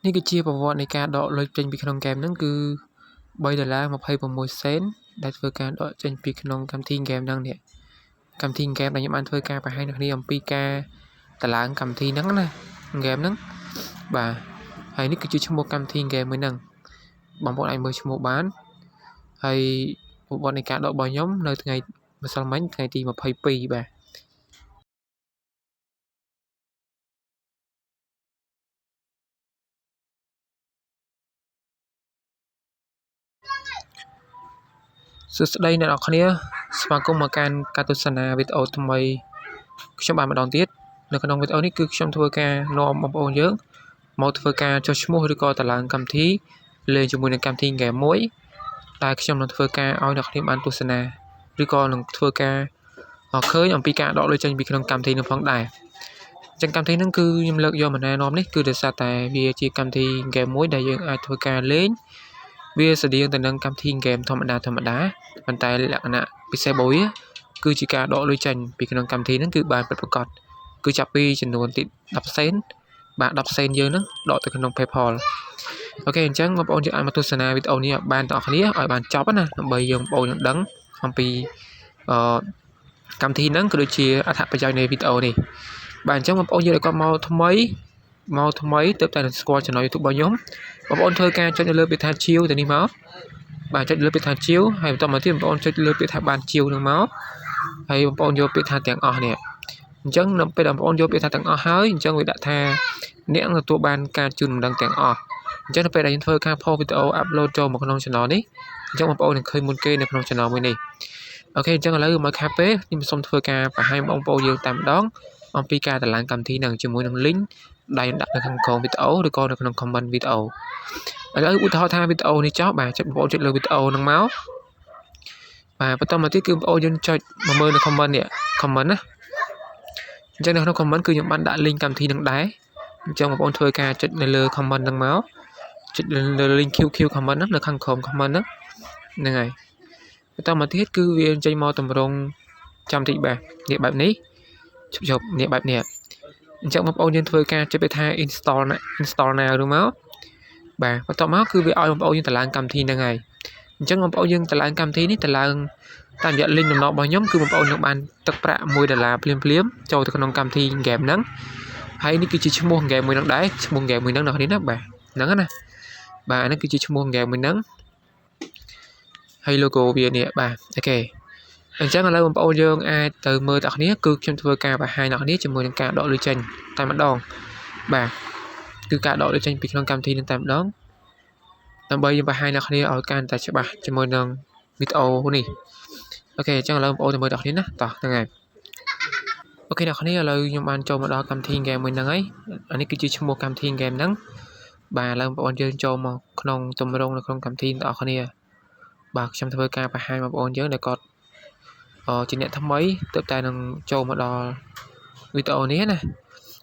នេះគឺជាប្រវត្តិនៃការដកលុយចេញពីក្នុងហ្គេមហ្នឹងគឺ3ដុល្លារ26សេនដែលធ្វើការដកចេញពីក្នុងកម្មវិធីហ្គេមហ្នឹងនេះកម្មវិធីហ្គេមដែលខ្ញុំបានធ្វើការបង្ហាញអ្នកគ្នាអំពីការតម្លើងកម្មវិធីហ្នឹងណាហ្គេមហ្នឹងបាទហើយនេះគឺជាឈ្មោះកម្មវិធីហ្គេមមួយហ្នឹងបងប្អូនអាចមើលឈ្មោះបានហើយប្រវត្តិនៃការដករបស់ខ្ញុំនៅថ្ងៃម្សិលមិញថ្ងៃទី22បាទសួស្តីអ្នកនរគ្នាស្វាគមន៍មកកាន់ការទស្សនាវីដេអូថ្មីខ្ញុំបានម្ដងទៀតនៅក្នុងវីដេអូនេះគឺខ្ញុំធ្វើការនាំបងប្អូនយើងមកធ្វើការចុះឈ្មោះឬក៏តម្លើងកម្មវិធីលេងជាមួយនឹងកម្មវិធីហ្គេមមួយដែលខ្ញុំនឹងធ្វើការឲ្យអ្នកគ្នាបានទស្សនាឬក៏នឹងធ្វើការឃើញអំពីការដកលុយចេញពីក្នុងកម្មវិធីនឹងផងដែរអញ្ចឹងកម្មវិធីហ្នឹងគឺខ្ញុំលើកយកមកណែនាំនេះគឺដោយសារតែវាជាកម្មវិធីហ្គេមមួយដែលយើងអាចធ្វើការលេងវាស្តៀងទៅនឹងកម្មវិធីហ្គេមធម្មតាប៉ុន្តែលក្ខណៈពិសេសរបស់វាគឺជាការដកលុយចេញពីក្នុងកម្មវិធីហ្នឹងគឺបានពិតប្រាកដគឺចាប់ពីចំនួនទី10សេនបាទ10សេនយើងហ្នឹងដកទៅក្នុង PayPal អូខេអញ្ចឹងបងប្អូនយើងអាចមកទស្សនាវីដេអូនេះឲ្យបានទាំងអស់គ្នាឲ្យបានចប់ណាដើម្បីយើងបងប្អូននឹងដឹងអំពីអឺកម្មវិធីហ្នឹងក៏ដូចជាអត្ថប្រយោជន៍នៃវីដេអូនេះបាទអញ្ចឹងបងប្អូនយើងដែលគាត់មកថ្មីទើបតែនឹងស្គាល់ Channel YouTube របស់ខ្ញុំបងប្អូនធ្វើការចុចនៅលើពាក្យថាជាវទៅនេះមកបាទចុចលើពាក្យថាជាវហើយបន្តមកទៀតបងប្អូនចុចលើពាក្យថាបានជាវនឹងមកហើយបងប្អូនយកពាក្យថាទាំងអស់នេះអញ្ចឹងនៅពេលដែលបងប្អូនយកពាក្យថាទាំងអស់ហើយអញ្ចឹងវាដាក់ថាអ្នកនឹងទទួលបានការជូនដំណឹងទាំងអស់អញ្ចឹងនៅពេលដែលយើងធ្វើការផុសវីដេអូ upload ចូលមកក្នុង Channel នេះអញ្ចឹងបងប្អូននឹងឃើញមុនគេនៅក្នុង Channel មួយនេះអូខេអញ្ចឹងឥឡូវមកខាពេលខ្ញុំសូមធ្វើការបង្ហាញបងប្អូនយើងតែម្ដងអំពីការតម្លើងកម្មវិធីនឹងជាមួយនឹង link ដែលខ្ញុំដាក់នៅខាងក្រោមវីដេអូឬក៏នៅក្នុង comment វីដេអូឥឡូវឧទាហរណ៍ថាវីដេអូនេះចោះបាទចុចបងប្អូនចុចលើវីដេអូហ្នឹងមកបាទបន្តមកទៀតគឺបងប្អូនយើងចុចមកមើលនៅ comment នេះ comment ណាអញ្ចឹងនៅក្នុង comment គឺខ្ញុំបានដាក់ link កម្មវិធីនឹងដែរអញ្ចឹងបងប្អូនធ្វើការចុចនៅលើ comment ហ្នឹងមកចុចលើ link QQ comment ហ្នឹងនៅខាងក្រោម comment ហ្នឹងហ្នឹងហើយបន្តមកទៀតគឺវាចេញមកតម្រង់ចាំតិចបាទនេះបែបនេះជប់នេះបែបនេះអញ្ចឹងបងប្អូនយើងធ្វើការចុចไปថា install install now ឬមកបាទបន្ទាប់មកគឺវាឲ្យបងប្អូនយើងតម្លើងកម្មវិធីហ្នឹងហើយអញ្ចឹងបងប្អូនយើងតម្លើងកម្មវិធីនេះតម្លើងតាមរយៈ link តំណរបស់ខ្ញុំគឺបងប្អូននឹងបានទឹកប្រាក់1ដុល្លារភ្លាមៗចូលទៅក្នុងកម្មវិធី game ហ្នឹងហើយនេះគឺជាឈ្មោះ game មួយហ្នឹងដែរឈ្មោះ game មួយហ្នឹងអ្នកនេះណាបាទហ្នឹងណាបាទអានេះគឺជាឈ្មោះ game មួយហ្នឹងហើយ logo វានេះបាទអូខេអញ្ចឹងឥឡូវបងប្អូនយើងអាចទៅមើលទាំងគ្នាគឺខ្ញុំធ្វើការបង្ហាញអ្នកគ្នាជាមួយនឹងការដកលុយចេញតែម្ដងបាទគឺការដកលុយចេញពីក្នុងកម្មវិធីនឹងតែម្ដងដើម្បីយើងបង្ហាញអ្នកគ្នាឲ្យកាន់តែច្បាស់ជាមួយនឹងវីដេអូនេះអូខេអញ្ចឹងឥឡូវបងប្អូនទៅមើលទាំងគ្នាណាតោះហ្នឹងហើយអូខេអ្នកគ្នាឥឡូវខ្ញុំបានចូលមកដល់កម្មវិធី game មួយហ្នឹងហើយអានេះគឺជាឈ្មោះកម្មវិធី game ហ្នឹងបាទឥឡូវបងប្អូនយើងចូលមកក្នុងទម្រង់នៅក្នុងកម្មវិធីទាំងអស់គ្នាបាទខ្ញុំធ្វើការបង្ហាញបងប្អូនយើងដែលគាត់ជាអ្នកថ្មីទើបតែនឹងចូលមកដល់វីដេអូនេះណា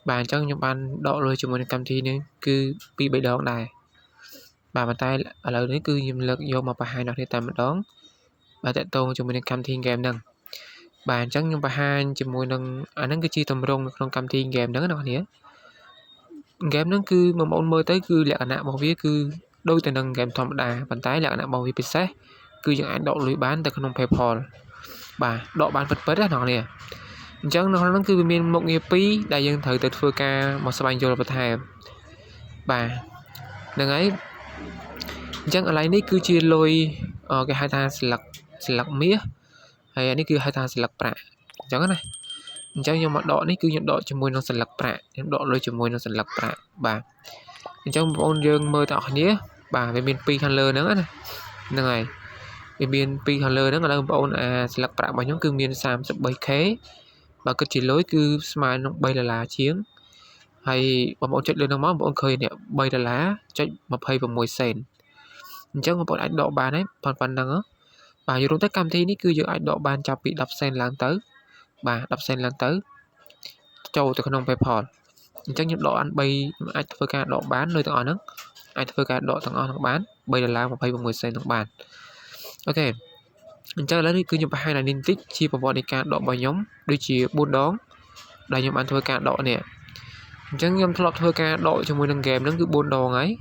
បាទអញ្ចឹងខ្ញុំបានដកលុយជាមួយនឹងកម្មវិធីនេះគឺ2 3ដងដែរបាទប៉ុន្តែឥឡូវនេះគឺខ្ញុំលើកយកមកបង្ហាញដល់គ្នាតែម្ដងបាទតកតងជាមួយនឹងកម្មវិធី game ហ្នឹងបាទអញ្ចឹងខ្ញុំបង្ហាញជាមួយនឹងអាហ្នឹងគឺជាទម្រង់នៅក្នុងកម្មវិធី game ហ្នឹងណាអ្នក game ហ្នឹងគឺបងប្អូនមើលទៅគឺលក្ខណៈរបស់វាគឺដូចទៅនឹង game ធម្មតាប៉ុន្តែលក្ខណៈរបស់វាពិសេសគឺយើងអាចដកលុយបានទៅក្នុង PayPal បាទដកបានពិតៗណាអ្នកនេះអញ្ចឹងនៅក្នុងហ្នឹងគឺវាមានមុខងារពីរដែលយើងត្រូវទៅធ្វើការមកស្វែងយល់បន្ថែមបាទហ្នឹងហើយអញ្ចឹងកន្លែងនេះគឺជាលុយគេហៅថាស្លឹកមាសហើយអានេះគឺហៅថាស្លឹកប្រាក់អញ្ចឹងណាអញ្ចឹងខ្ញុំមកដកនេះគឺខ្ញុំដកជាមួយនឹងស្លឹកប្រាក់ខ្ញុំដកលុយជាមួយនឹងស្លឹកប្រាក់បាទអញ្ចឹងបងប្អូនយើងមើលទាំងអស់គ្នាបាទវាមាន2ខាងលើហ្នឹងណាហ្នឹងហើយវាមាន2ខាងលើហ្នឹងឥឡូវបងប្អូនអាស្លឹកប្រាក់របស់ខ្ញុំគឺមាន 33k បើគិតជាលុយគឺស្មើនឹង3ដុល្លារជាងហើយបងប្អូនចុចលើហ្នឹងមកបងប្អូនឃើញនេះ3ដុល្លារចុច26សេនអញ្ចឹងបងប្អូនអាចដកបានហើយប៉ុណ្ណឹងបាទយល់ទៅកម្មវិធីនេះគឺយើងអាចដកបានចាប់ពី10សេនឡើងទៅបាទ10សេនឡើងទៅចូលទៅក្នុង PayPal អញ្ចឹងខ្ញុំដកអាន3ខ្ញុំអាចធ្វើការដកបាននៅទាំងអស់ហ្នឹងអាចធ្វើការដកទាំងអស់ហ្នឹងបាន3ដុល្លារ26សេនហ្នឹងបានអូខេអញ្ចឹងឥឡូវនេះគឺខ្ញុំបង្ហាញដល់នេះបន្តិចជាប្រវត្តិនៃការដករបស់ខ្ញុំដូចជា4ដងដែលខ្ញុំបានធ្វើការដកនេះ អញ្ចឹងខ្ញុំធ្លាប់ធ្វើការដកជាមួយនឹងហ្គេមហ្នឹងគឺ4ដងហើយ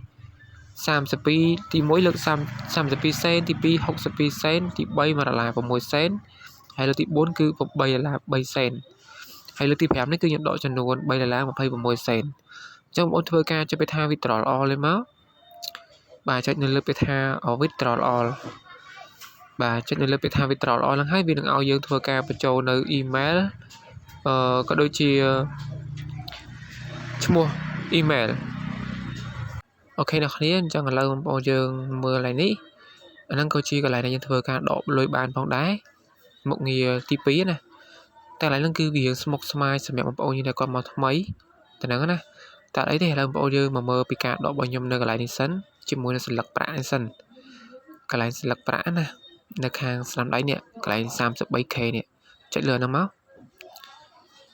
32ទី1លើក32សេនទី2 62សេនទី3 1ដុល្លារ6សេនហើយលើកទី4គឺ8ដុល្លារ3សេនហើយលើកទី5នេះគឺខ្ញុំដកចំនួន3ដុល្លារ26សេនអញ្ចឹងបងប្អូនធ្វើការចុចពាក្យថា withdraw all លេមកបាទចុចនៅលើពាក្យថា withdraw all បាទចុចនៅលើពាក្យថា withdraw all ហ្នឹងហើយវានឹងឲ្យយើងធ្វើការបញ្ចូលនៅ email ក៏ដូចជាឈ្មោះ email។ OK អ្នកគ្នាអញ្ចឹងឥឡូវបងប្អូនយើងមើលកន្លែងនេះអាហ្នឹងក៏ជាកន្លែងដែលយើងធ្វើការដកលុយបានផងដែរមុខងារទី2ណាតែកន្លែងហ្នឹងគឺវាស្មុគស្មាញសម្រាប់បងប្អូនយើងដែលគាត់មកថ្មីតែហ្នឹងណាតែអីទេឥឡូវបងប្អូនយើងមកមើលពីការដករបស់ខ្ញុំនៅកន្លែងនេះសិនជាមួយនឹងសន្លឹកប្រាក់នេះសិនកន្លែងសន្លឹកប្រាក់ណានៅខាងស្នាមដៃនេះកន្លែង 33K នេះចុចលើហ្នឹងមក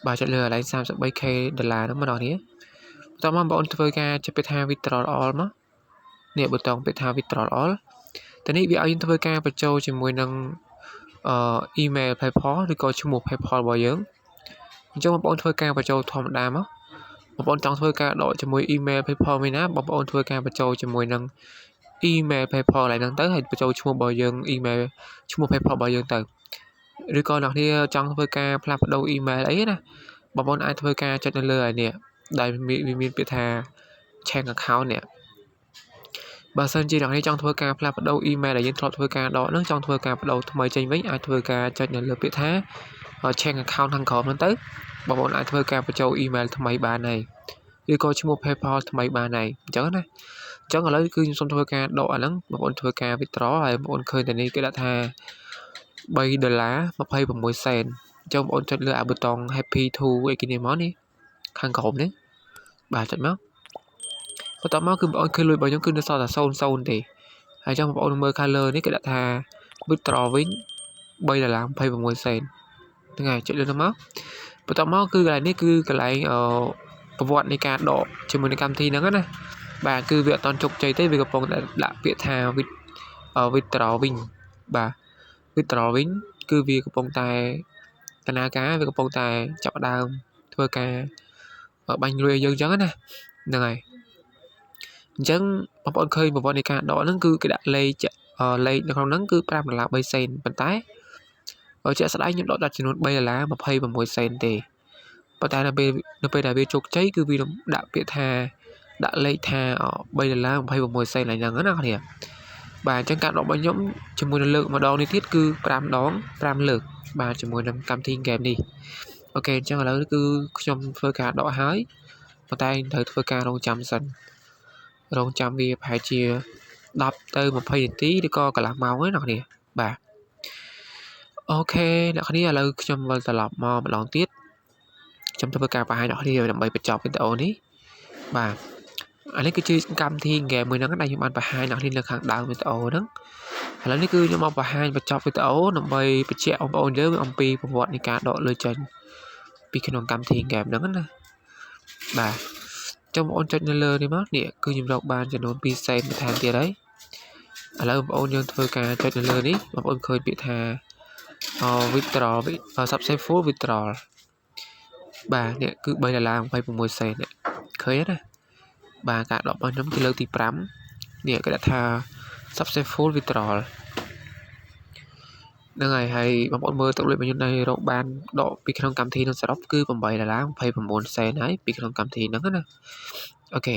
បាទចុចលើកន្លែង 33K ដុល្លារហ្នឹងមកដល់នេះបន្ទាប់មកបងប្អូនធ្វើការចុចពាក្យថា withdraw all មកនេះប៊ូតុងពាក្យថា withdraw all តែនេះវាឲ្យយើងធ្វើការបញ្ចូលជាមួយនឹងអឺ email PayPal ឬក៏ឈ្មោះ PayPal របស់យើងអញ្ចឹងបងប្អូនធ្វើការបញ្ចូលធម្មតាមកបងប្អូនចង់ធ្វើការដកជាមួយ email PayPal មួយណាបងប្អូនធ្វើការបញ្ចូលជាមួយនឹង email PayPal ឡើយហ្នឹងទៅហើយបញ្ចូលឈ្មោះរបស់យើង email ឈ្មោះ PayPal របស់យើងទៅឬក៏អ្នកគ្នាចង់ធ្វើការផ្លាស់ប្ដូរ email អីណាបងប្អូនអាចធ្វើការចុចនៅលើឯនេះដែលវាមានពាក្យថា change account នេះបើសិនជាអ្នកនេះចង់ធ្វើការផ្លាស់ប្ដូរ email ដែលយើងធ្លាប់ធ្វើការដកហ្នឹងចង់ធ្វើការបដូរថ្មីចេញវិញអាចធ្វើការចុចនៅលើពាក្យថា change account ខាងក្រោមហ្នឹងទៅបងប្អូនអាចធ្វើការបញ្ចូល email ថ្មីបានហើយឬក៏ឈ្មោះ PayPal ថ្មីបានហើយអញ្ចឹងណាអញ្ចឹងឥឡូវគឺខ្ញុំសូមធ្វើការដកអាហ្នឹងបងប្អូនធ្វើការ withdraw ហើយបងប្អូនឃើញតែនេះគេដាក់ថា3ដុល្លារ26សេនអញ្ចឹងបងប្អូនចុចលើអាប៊ូតុង happy to អីគេនេះមកនេះខាងក្រោមនេះបាទចុចមកបន្ទាប់មកគឺបងប្អូនឃើញលុយរបស់ខ្ញុំគឺនៅសល់តែ00ទេហើយចង់បងប្អូនមើលខាងលើនេះគេដាក់ថា withdraw វិញ3ដុល្លារ26សេនហ្នឹងហើយចុចលើនោះមកបន្ទាប់មកគឺកន្លែងនេះគឺកន្លែងអឺប្រវត្តិនៃការដកជាមួយនឹងកម្មវិធីហ្នឹងណាបាទគឺវាអត់តន់ជោគជ័យទេវាកំពុងតែដាក់ពាក្យថា withdraw វិញបាទ withdraw វិញគឺវាកំពុងតែដំណើរការវាកំពុងតែចាប់ផ្ដើមធ្វើការបាញ់លុយឲ្យយើងអញ្ចឹងណាហ្នឹងហើយអញ្ចឹងបងប្អូនឃើញប្រវត្តិនៃការដកហ្នឹងគឺគេដាក់លេខលេខនៅក្នុងហ្នឹងគឺ5ដុល្លារ3សេនប៉ុន្តែជាក់ស្ដែងខ្ញុំដកដល់ចំនួន3ដុល្លារ26សេនទេប៉ុន្តែនៅពេលដែលវាជោគជ័យគឺវាដាក់ពាក្យថាដាក់លេខថា3ដុល្លារ26សេនឡើងហ្នឹងណាគ្នាបាទអញ្ចឹងការដករបស់ខ្ញុំជាមួយនឹងលើកម្ដងនេះទៀតគឺ5ដង5លើកបាទជាមួយនឹងកម្មវិធីហ្គេមនេះOK អញ្ចឹងឥឡូវគឺខ្ញុំធ្វើការដកហើយប៉ុន្តែត្រូវធ្វើការរងចាំសិនរងចាំវាប្រហែលជា10ទៅ20នាទីឬក៏កន្លះម៉ោងហ្នឹងអ្នកគ្នាបាទ OK អ្នកគ្នាឥឡូវខ្ញុំវិលត្រឡប់មកម្ដងទៀតខ្ញុំធ្វើការបង្ហាញអ្នកគ្នាដើម្បីបញ្ចប់វីដេអូនេះបាទអានេះគឺជាកម្មវិធីហ្គេមមួយហ្នឹងដែលខ្ញុំបានបង្ហាញអ្នកគ្នានៅខាងដើមវីដេអូហ្នឹងឥឡូវនេះគឺខ្ញុំមកបង្ហាញបញ្ចប់វីដេអូដើម្បីបញ្ជាក់បងប្អូនយើងអំពីប្រវត្តិនៃការដកលុយចេញពីក្នុងកម្មវិធីហ្គេមហ្នឹងណាបាទចុះបងប្អូនចុចនៅលើនេះមកនេះគឺខ្ញុំរកបានចំនួន2សេនបន្ថែមទៀតហើយឥឡូវបងប្អូនយើងធ្វើការចុចនៅលើនេះបងប្អូនឃើញពាក្យថា withdraw successful withdrawal បាទនេះគឺ3ដុល្លារ26សេននេះឃើញទេណាបាទការដករបស់ខ្ញុំគឺលើកទី5នេះគេដាក់ថា successful withdrawal ហ្នឹងហើយហើយបងប្អូនមើលទឹកលុយរបស់ខ្ញុំនៅរកបានដកពីក្នុងកម្មវិធីនឹងសរុបគឺ8ដុល្លារ29សេនហើយពីក្នុងកម្មវិធីហ្នឹងណាOK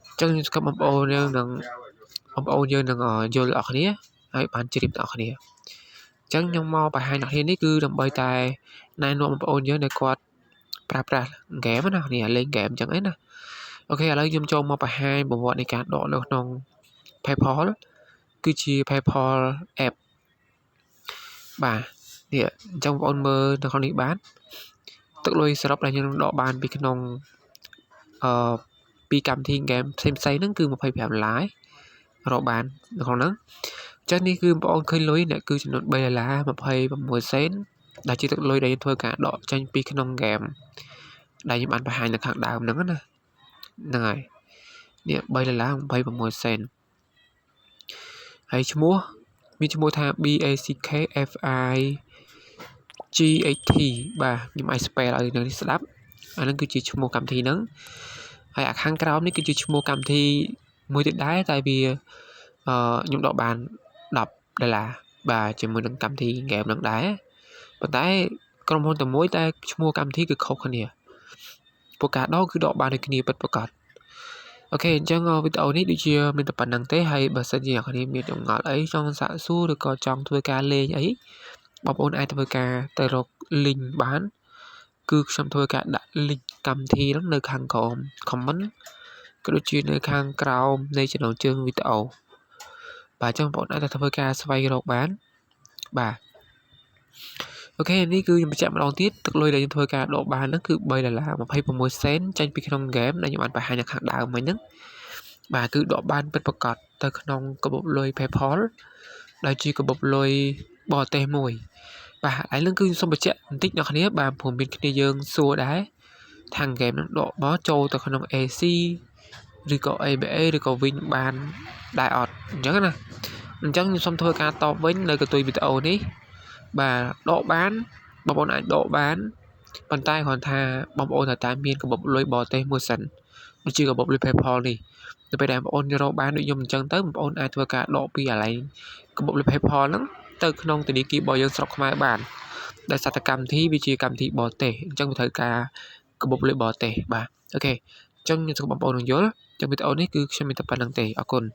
អញ្ចឹងខ្ញុំសង្ឃឹមបងប្អូនយើងនឹងបងប្អូនយើងនឹងយល់អស់គ្នាហើយបានជ្រាបដល់គ្នាអញ្ចឹងខ្ញុំមកបង្ហាញអ្នកគ្នានេះគឺដើម្បីតែណែនាំបងប្អូនយើងដែលគាត់ប្រើប្រាស់ហ្គេមណាគ្នាលេងហ្គេមអញ្ចឹងឯណាOK ឥឡូវខ្ញុំចូលមកបង្ហាញប្រវត្តិនៃការដកនៅក្នុង PayPal គឺជា PayPal app បាទនេះអញ្ចឹងបងប្អូនមើលនៅក្នុងនេះបានទឹកលុយសរុបដែលខ្ញុំដកបានពីក្នុងអឺពីកម្មវិធីហ្គេមផ្សេងផ្សេងហ្នឹងគឺ25ដុល្លាររកបាននៅក្នុងហ្នឹងអញ្ចឹងនេះគឺបងប្អូនឃើញលុយនេះគឺចំនួន3ដុល្លារ26សេនដែលជាទឹកលុយដែលយើងធ្វើការដកចេញពីក្នុងហ្គេមដែលខ្ញុំបានបង្ហាញនៅខាងដើមហ្នឹងណាហ្នឹងហើយនេះ3ដុល្លារ26សេនហើយឈ្មោះមានឈ្មោះថា B A C K F I G H T បាទខ្ញុំអាច spell ឲ្យនៅនេះស្ដាប់ អាហ្នឹងគឺជាឈ្មោះកម្មវិធីហ្នឹងហើយអាខាងក្រោមនេះគឺជាឈ្មោះកម្មវិធីមួយទៀតដែរតែវាខ្ញុំដកបាន10ដុល្លារបាទជាមួយនឹងកម្មវិធីហ្គេមហ្នឹងដែរប៉ុន្តែក្រុមហ៊ុនតែមួយតែឈ្មោះកម្មវិធីគឺខុសគ្នាពួកការដកគឺដកបានដូចគ្នាពិតប្រាកដ។ OK អញ្ចឹងវីដេអូនេះដូចជាមានតែប៉ុណ្្នឹងទេហើយបើសិនជាអ្នកគ្នាមានចម្ងល់អីចង់សាកសួរឬក៏ចង់ធ្វើការលេងអីបងប្អូនអាចធ្វើការទៅរក link បានគឺខ្ញុំធ្វើការដាក់ link កម្មវិធីហ្នឹងនៅខាងក្រោម comment ក៏ដូចជានៅខាងក្រោមនៃចំណងជើងវីដេអូបាទអញ្ចឹងបងប្អូនអាចទៅធ្វើការស្វែងរកបានបាទ។ OK នេះគឺខ្ញុំបញ្ជាក់ម្ដងទៀតទឹកលុយដែលខ្ញុំធ្វើការដកបានហ្នឹងគឺ3ដុល្លារ26សេនចេញពីក្នុងហ្គេមដែលខ្ញុំបានបង្ហាញនៅខាងដើមមិញហ្នឹងបាទគឺដកបានពិតប្រាកដទៅក្នុងកាបូបលុយ PayPal ដែលជាកាបូបលុយបរទេសមួយបាទហើយនឹងគឺខ្ញុំសូមបញ្ជាក់បន្តិចអ្នកគ្នាបាទព្រោះមានគ្នាយើងសួរដែរថាហ្គេមហ្នឹងដកមកចូលទៅក្នុង AC ឬក៏ ABA ឬក៏វិញបានដែរអត់អញ្ចឹងណាអញ្ចឹងខ្ញុំសូមធ្វើការតបវិញនៅកន្ទុយវីដេអូនេះបាទដកបានបងប្អូនអាចដកបានប៉ុន្តែគ្រាន់ថាបងប្អូនត្រូវតែមានកាបូបលុយបរទេសមួយសិនដូចជាកាបូបលុយ PayPal នេះទៅពេលដែលបងប្អូនរកបានដូចខ្ញុំអញ្ចឹងទៅបងប្អូនអាចធ្វើការដកពីកន្លែងកាបូបលុយ PayPal ហ្នឹងទៅក្នុងធនាគាររបស់យើងស្រុកខ្មែរបានដោយសារតែកម្មវិធីវាជាកម្មវិធីបរទេសអញ្ចឹងវាត្រូវការកាបូបលុយបរទេសបាទ។ OK អញ្ចឹងខ្ញុំសូមបងប្អូននឹងយល់អញ្ចឹងវីដេអូនេះគឺខ្ញុំមានតែប៉ុណ្្នឹងទេអរគុណ។